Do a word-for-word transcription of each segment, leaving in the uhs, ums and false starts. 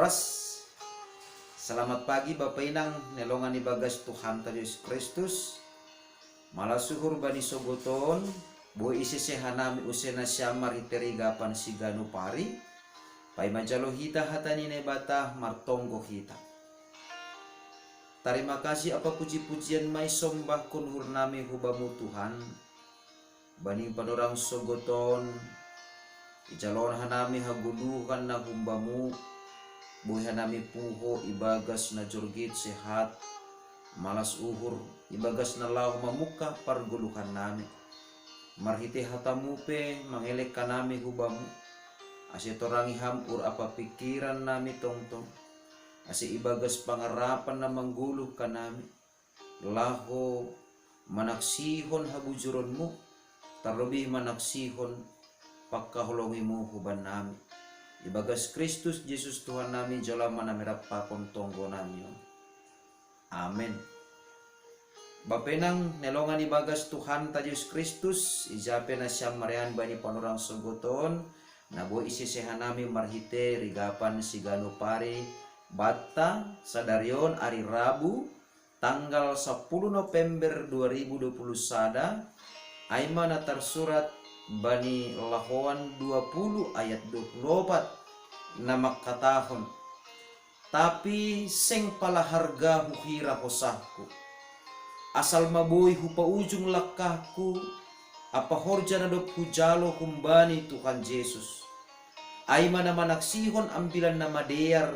Ras. Selamat pagi Bapa Inang, nelongan ibagas Tuhanta Jesus Kristus. Malas uhur bani sogoton, boi isese hanami use nasiam marhite rigapan siganup ari, paima jalo hita hata ni Naibata martonggo hita. Tarima kasih apa puji-pujian ma isombahkon uhurnami hu Bamu Tuhan, bani panorang sogoton, ijaloon hanami hagoluhan na humbamu, boi hanami puho ibagas na jorgit sehat, malas uhur, ibagas na laho mamungkah pargoluhannami. Marhite hatamu pe mangelek hanami hu Bamu, ase torangi Ham uhur apa pingkirannami tongtong, ase ibagas pangarapan na manggoluh hanami, laho manaksihon habujuronmu, tarlobih manaksihon pangkaholongimu hubannami. Ibagas Kristus Jesus Tuhannami jalo ma na merap pakon tonggonami on. Amen. Bapa Inang, nelongan ibagas Tuhanta Jesus Kristus, ija pe nasiam marean bani panorang sogoton, na boi isese hanami marhite rigapan siganup ari, banta sadari on ari Rabu, tanggal sapuluh November dua ribu dua puluh sada, ai ma na tarsurat bani Lahoan dua puluh ayat dua puluh opat, na mangkatahon: Tapi seng pala harga huhira hosahku. Asal ma boi hupaujung langkahku, apa horja na dob hujalo humbani Tuhan Jesus. Ai ma na manaksihon Ambilan Namadear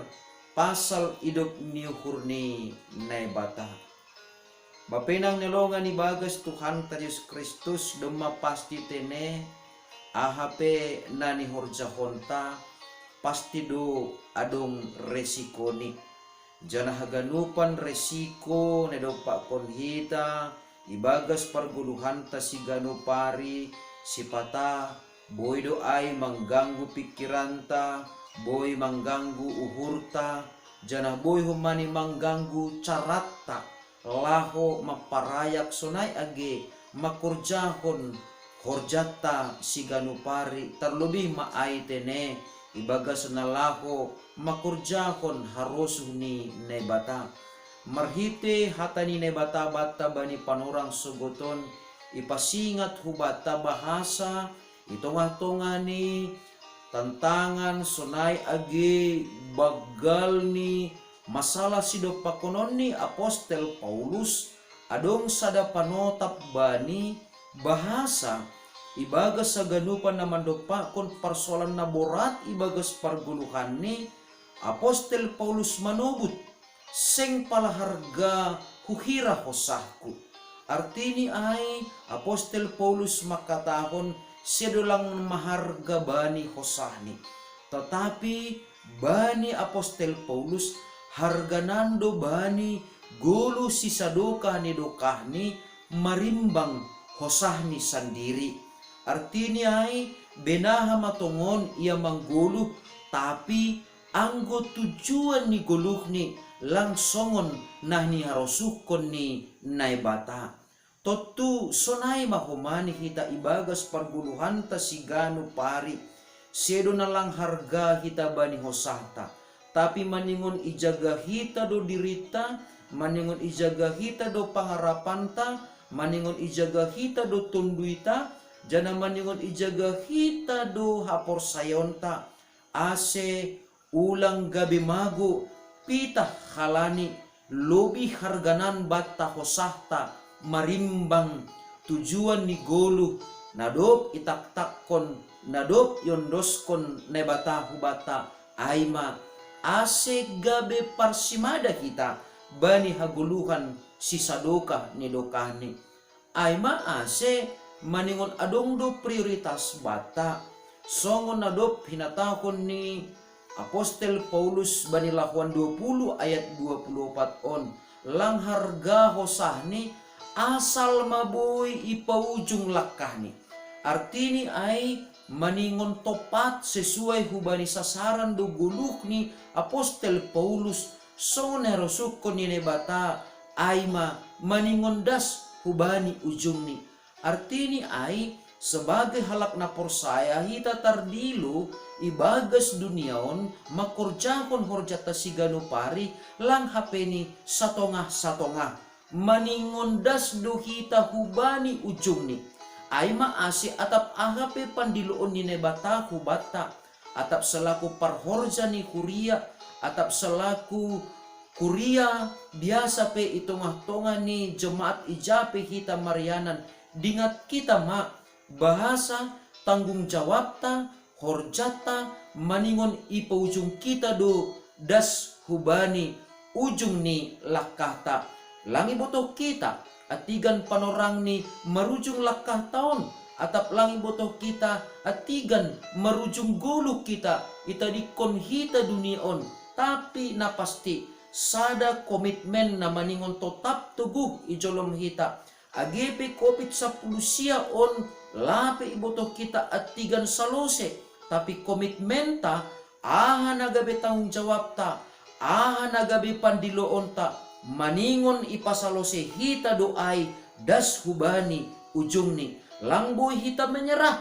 pasal idop ni uhur ni Naibata. Bapa Inang, nelongan ibagas Tuhanta Jesus Kristus, domma pasti tene, aha pe na nihorjahonta, pasti do adong resikoni. Janah haganupan resiko na idompakkon hita ibagas pargoluhanta siganup ari, sipata boi do ai mangganggu pingkiranta, boi mangganggu uhurta, janah boi humbani mangganggu caratta laho mamparayak sonai age mangkorjahon horjanta siganup ari, tarlobih ma ai tene ibagas na laho mangkorjahon harosuh ni Naibata. Marhite hata ni Naibata banta bani panorang sogoton, ipasingat hubanta bahasa i tongah-tongah ni tantangan sonai age banggal ni masalah sidompakkonon ni apostel Paulus, adong sada panotap bani bahasa ibagas haganupan na mandompakkon parsoalan na borat ibagas pargoluhanni, apostel Paulus manobut, seng pala harga huhira hosahku. Artini ai, apostel Paulus mangkatahon, sedo lang maharga bani hosahni. Tetapi bani apostel Paulus, harganan do bani goluh sisadokah ni dokahni marimbang hosahni sandiri. Artini ai, benaha ma tongon ia manggoluh, tapi anggo tujuan ni goluhni lang songon na niharosuhkon ni Naibata. Tontu sonai ma homani hita ibagas pargoluhanta siganup ari, sedo na lang harga hita bani hosahta, tapi maningon ijaga hita do dirinta, maningon ijaga hita do pangarapanta, maningon ijaga hita do tonduita, janah maningon ijaga hita do haporsayaonta, ase ulang gabe mago pitah halani lobih harganan banta hosahta marimbang tujuan ni goluh na dob itaktakkon, na dob iondoskon Naibata hubanta, ai ma ase gabe parsimada hita bani hagoluhan sisadokah ni dokahni. Ai ma ase maningon adong do prioritas banta, songon na dob hinatahon ni apostel Paulus bani Lahoan dua puluh ayat dua puluh opat on, lang harga hosahni, asal ma boi ipaujung langkahni. Artini ai maningon tompat sesuai hubani sasaran do goluh ni apostel Paulus, songon na irosuhkon ni Naibata, ai ma maningon das hubani ujungni. Artini ai, sebagai halak na porsaya hita tardilo, ibagas dunia on, mangkorjahon horjanta siganup ari, lang hapeni satongah-satongah. Maningon das do hita hubani ujungni. Ai ma ase atap aha pe pandiloon ni Naibata hubanta, atap selaku parhorja ni huria, atap selaku huria biasa pe i tongah-tongah ni jemaat ija pe hita marianan, dingat hita ma, bahasa tanggung jawabta, horjanta, maningon ipaujung hita do das hubani ujung ni langkahta. Lang ibotoh hita, antigan panorang ni marujung langkahta on, atap lang ibotoh hita, antigan marujung goluh hita, itadingkon hita dunia on. Tapi na pasti, sada komitmen na maningon totap toguh i jolom hita. Age pe covid sampulu sia on, lape ibotoh hita antigan salose, tapi komitmenta, aha na gabe tanggung jawabta, aha na gabe pandiloonta, maningon ipasalose hita do ai das hubani ujungni. Lang boi hita menyerah,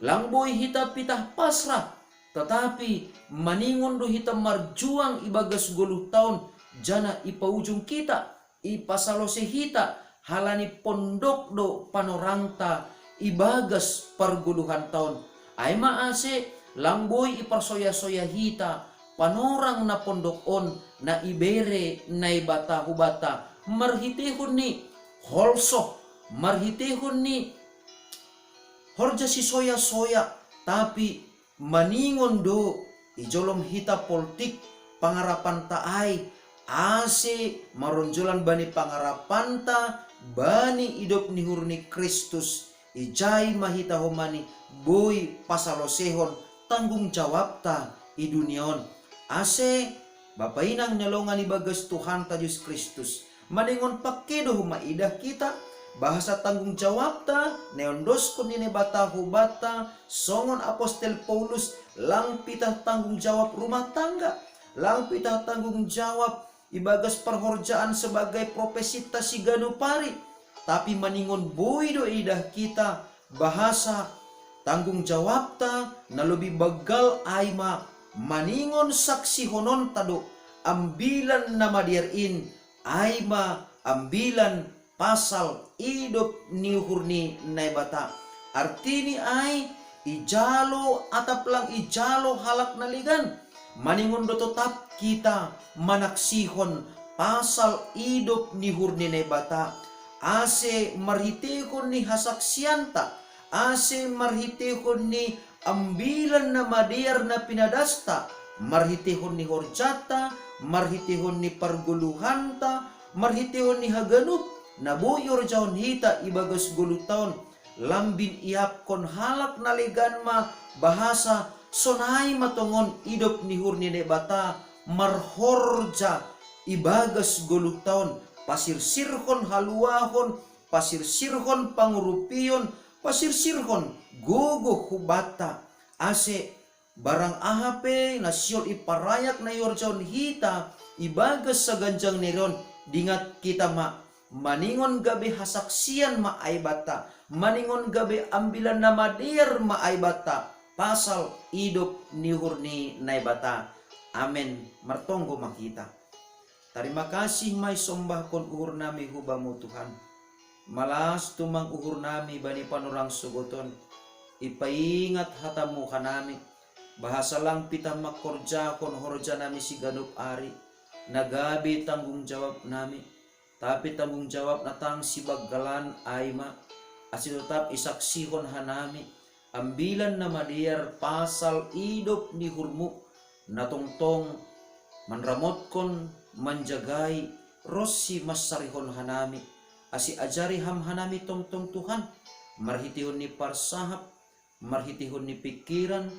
lang boi hita pitah pasrah, tetapi maningon do hita marjuang ibagas goluhta on, janah ipaujung hita, ipasalose hita, halani pondok do panorangta ibagas pargoluhanta on. Ai ma ase, lang boi iparsoya-soya hita panorang na pondok on, na ibere Naibata hubanta, marhiteihon ni holsoh, marhiteihon ni horja sisoya-soya, tapi maningon do i jolom hita poltik pangarapanta ai, ase maronjolan bani pangarapanta, bani idop ni uhur ni Kristus, ijai ma hita homani boi pasalosehon tanggung jawabta i dunia on. Ase, Bapa inang ni longan ibagas Tuhanta Jesus Kristus, maningon pangkedoh ma idah hita, bahasa tanggung jawabta, na iondoskon ni Naibata hubanta, songon apostel Paulus, lang pitah tanggung jawab rumah tangga, lang pitah tanggung jawab ibagas parhorjaan sebagai profesinta siganup ari, tapi maningon boi do idah hita, bahasa tanggung jawabta na lobih banggal ai ma maningon saksihononta do Ambilan Namadear in, ai ma ambilan pasal idop ni uhur ni Naibata. Artini ai, ijalo atap lang ijalo halak na legan, maningon do totap hita manaksihon pasal idop ni uhur ni Naibata, ase marhiteihon ni hasaksianta, ase marhiteihon ni Ambilan Namadear na pinadasta, marhiteihon ni horjanta, marhiteihon ni pargoluhanta, marhiteihon ni haganup na boi ihorjahon hita ibagas goluhta on, lambin iapkon halak na legan ma, bahasa sonai ma tongon idop ni uhur ni Naibata marhorja ibagas goluhta on, pasirsirhon haluahon, pasirsirhon pangurupion, pasirsirhon gogoh hubanta. Ase, barang aha pe na sihol iparayak na ihorjahon hita ibagas saganjang ni ari on, dingat hita ma, maningon gabe hasaksian ma ai banta, maningon gabe Ambilan Namadear ma ai banta, pasal idop ni uhur ni Naibata. Amen. Martonggo ma hita. Tarima kasih ma isombahkon uhurnami hu Bamu Tuhan. Malas tumang uhurnami bani panorang sogot on, ipaingat hataMu hanami, bahasa lang pitah mangkorjahon horjanami siganup ari, na gabe tanggung jawabnami, tapi tanggung jawab na tang sibanggalan ai ma, ase totap isaksihon hanami, Ambilan Namadear pasal idop ni uhurMu, na tongtong manramotkon, manjagai, ronsi mansarihon hanami, ase ajari Ham hanami tongtong Tuhan, marhiteihon ni parsahap, marhiteihon ni pingkiran,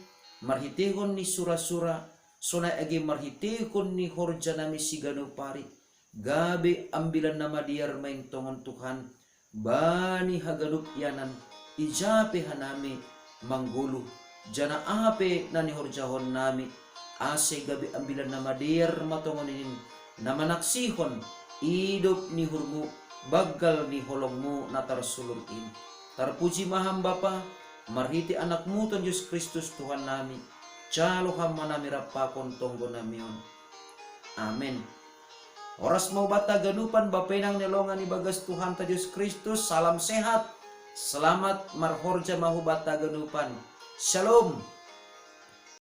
marhiteihon ni sura-sura, sonai age marhiteihon ni horjanami siganup ari, gabe Ambilan Namadear ma in tongon Tuhan, bani haganup ianan, ija pe hanami manggoluh, janah aha pe na nihorjahonnami, ase gabe Ambilan Namadear ma tongon in, na manaksihon idop ni uhurMu, banggal ni holongMu na tarsulur in. Tarpuji ma Ham Bapa, marhitei AnakMu Tuhan Jesus Kristus Tuhannami, Jalo ham manami rap pakon tonggo nami on. Amen. Oras ma hubanta ganupan, bapenang ni longan ibagas Tuhanta Jesus Kristus, salam sehat, selamat marhorja ma hubanta ganupan. Shalom.